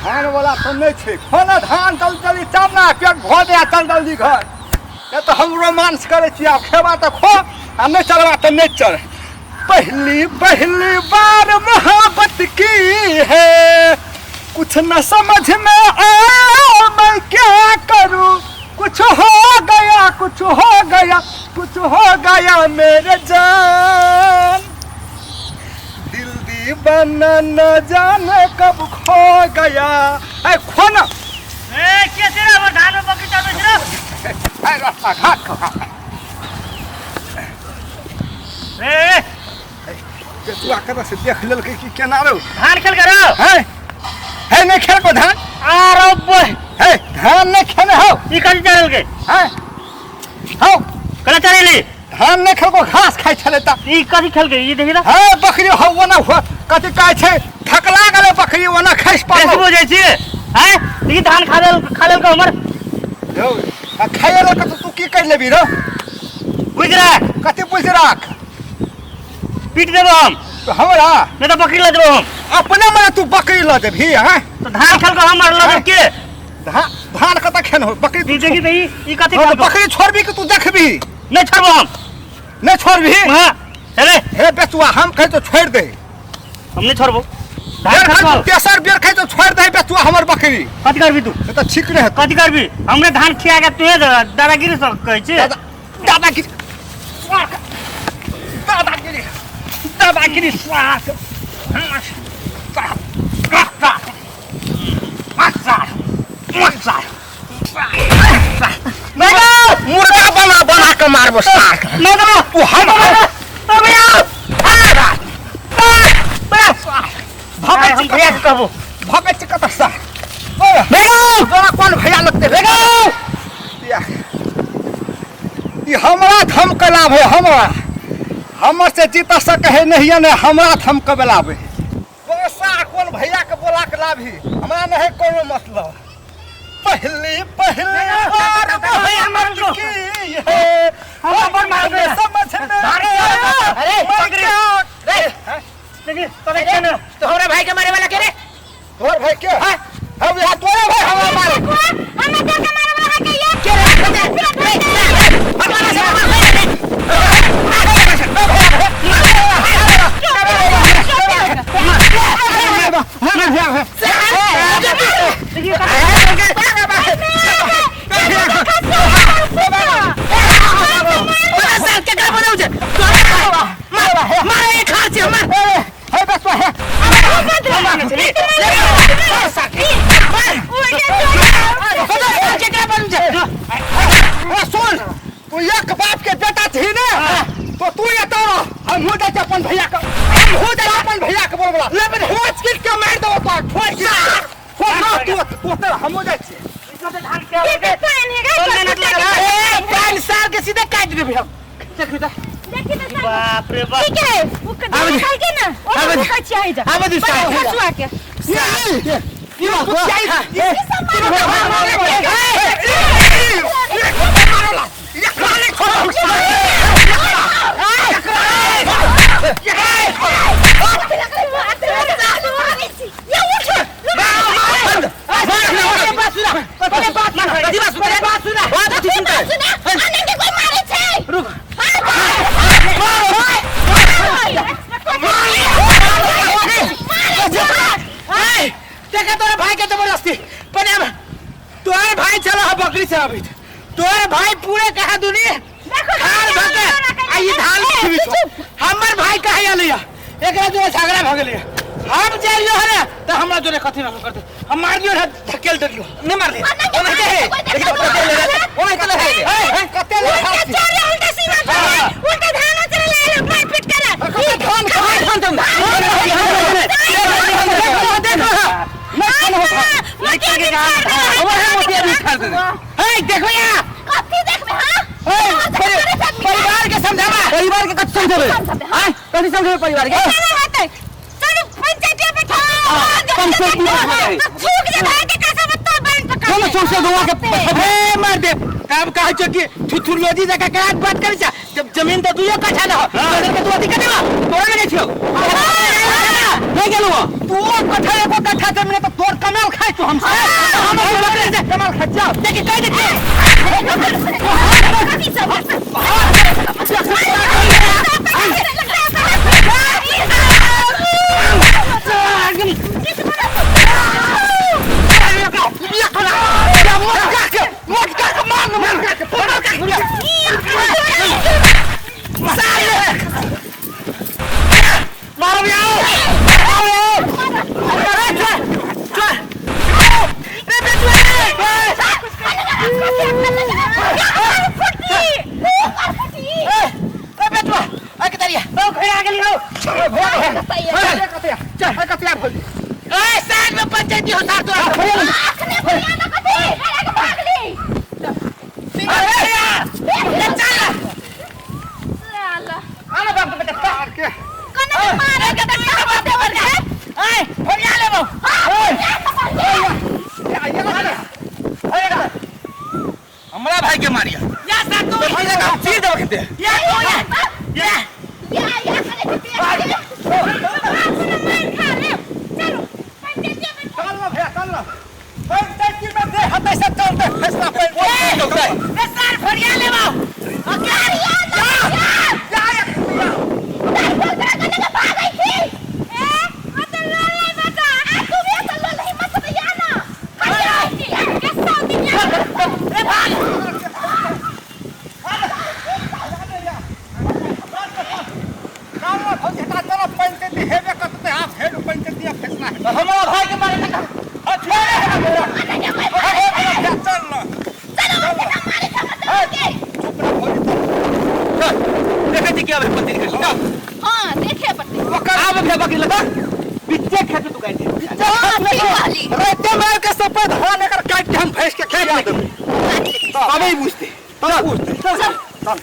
धान वाला तो नहीं छै खाना धान जल्दी जल्दी चल ना पेट भर दे चल जल्दी घर नहीं तो हम रोमांस करे छी आब खेबा तऽ खो आ नहीं चलबा तऽ नहीं चल। पहली पहली बार मोहब्बत की है, कुछ न समझ में आया मैं क्या करूं, कुछ हो गया कुछ हो गया कुछ हो गया मेरे जान, दिल दीवाना न जाने कब खो गया। ए खो ना। ए के छै रे हमर धान में बकरी चरबै छै रे? ए रास्ता घाट खो। ए बेचुआ कतऽ से देख लेलकै कि केना रौ? धान खेल के रौ? है है नहीं खेल को धान। आरो बोय। है धान नहीं खेने हो। ई कथी चरल के? है हौ। कला चरेली? धान नहीं खेल को घास खाइ छलै त। ई कथी खेल के? ई देखी त। है बकरी हौ ओना हो कथी कहै छै थकला गेलै बकरी ओना खसि पड़ल। बेसी बुझै छी? हैं? ई धान खा लेल, खा लेल के हमर। यौ, आ खाइ लेल के तू की कर लेबी रौ? बुझि राख। कथी बुझि राख? पीट देबो हम। तो हमरा? नहीं तो बकरी लऽ देबो हम। अपने मने तू बकरी लऽ देबही, हैं? तो धान खेल के हमर लऽ देब के? धान कतऽ खेन हो? बकरी ई देखी त ई कथी हँ, खेल तऽ बकरी छोड़बी कि तू देखबी? नहीं छोड़बो हम। नहीं छोड़बी? हाँ, चले। हे बेचुआ, हम कहै तो छोड़ दे। हम नहीं छोड़बो। धान बेर खाइ खेलबो। तो तेसर बेर खाइ तो छोड़ दे बेचुआ हमर बकरी। कथी करबी तू? से तऽ ठीक नहि हेतौ। कथी करबी? हमरे धान खिया के तूहे दादागिरी सब कहै छी। दादागिरी। दादागिरी। दादागिरी स्वास। मुर्गा बना बना के मारबो सार। नहीं देबो। तू हम भगत हम भैया के कहबो। भगत छी कतऽ सार? भैया! तोरा कोन भैया लगतै? भैया! ई हमरा धमकला भै, हमरा। हमर से जीत सकै है नहिये ने, हमरा धमकबे लाबै। पैसा कोन भैया के बोला के लाभी, हमरा नहीं कोनो मतलब। पहली पहली बार मोहब्बत की है, हमरा पर मार दे। समझ में आया। अरे, मैं क्या- रे, देखी, तोरे के ना। तो हमरा भाई के मारे वाला के रे? तोहर भाई के? हाँ। हम यहाँ तोरे भाई हमरा मारे। हमरा तोर के मारे वाला के ये? के रे? रे, रे, भगवान से मार, रे, रे। सुन, तू एक बाप के बेटा थी ना, तो तू ये तो रह। हम हो जाए अपन भैया का, हम हो जाए अपन भैया के बोल बोला। लेकिन होच किट के मार दो तो ठोक के। ठोक ना, तू तू तो हम हो जाए छी। पाँच साल के सीधे काट देबे हम। देखू त। देखी त साल। बाप रे बाप। ठीक है, उ के आबे दे। खाल के ना, ओ आबे दे। खाइ छियै जा। आबे दे साल। खसुआ के। ये बात हुआ। ई सब मारे तोरा भाई के जबरदस्ती पर तोहर भाई चला है बकरी से अभी तोहर भाई पूरे कहा दुनी खाल भके आ ई धान खिबी हमर भाई कहे आलिया एकरा जोरे झगड़ा भ गेलै। हम जाइयो है ना त हमरा जोरे कथि न करते, हम मार दियो है, धकेल देलियो नहीं मार दियो। ओना के है देखि तो कते ले ओना के ले हे कते ले धान तुम देखो देखो हे देखो यहाँ परिवार के समझावा, परिवार के कथि समझेबै? आय कथि समझेबै परिवार के? चलो चौक से दुआ के हे मार दे कब कहै छौ कि थुथुरलोजी जका करात बात करै छ, जब जमीन त दुइयो कट्ठा न हो, दोसर के तू अथी कर देबा, तोरा के नै छियौ। नहीं गेलौ। तू कट्ठा एको कट्ठा जमीन तो तोर कमाल खाइ तू हमसे हम बकरी से कमाल खाइ चल देखी कह दे कथी सब हमरा भाई के मारिया या साथ तो भाई का चीर दो खेते या तो या चल ना भैया चल ना पंचायती में दे हते से चलते फैसला पर ए सर फरिया लेबो चलो पंचायती हेबे करते आप हेड पंचायती फैसला है हमरा भाई के मारे का चल ना चुप रह भौजी चल देखै छी के आबै पंचायती के चल हाँ देखे पड़ते आब भे बकरी लगा बिच्चे खेत तू काट दे राते मार के सफेद धान एकर काट के हम भैंस के खिला देबै अबे बुझते तब बुझते चल चल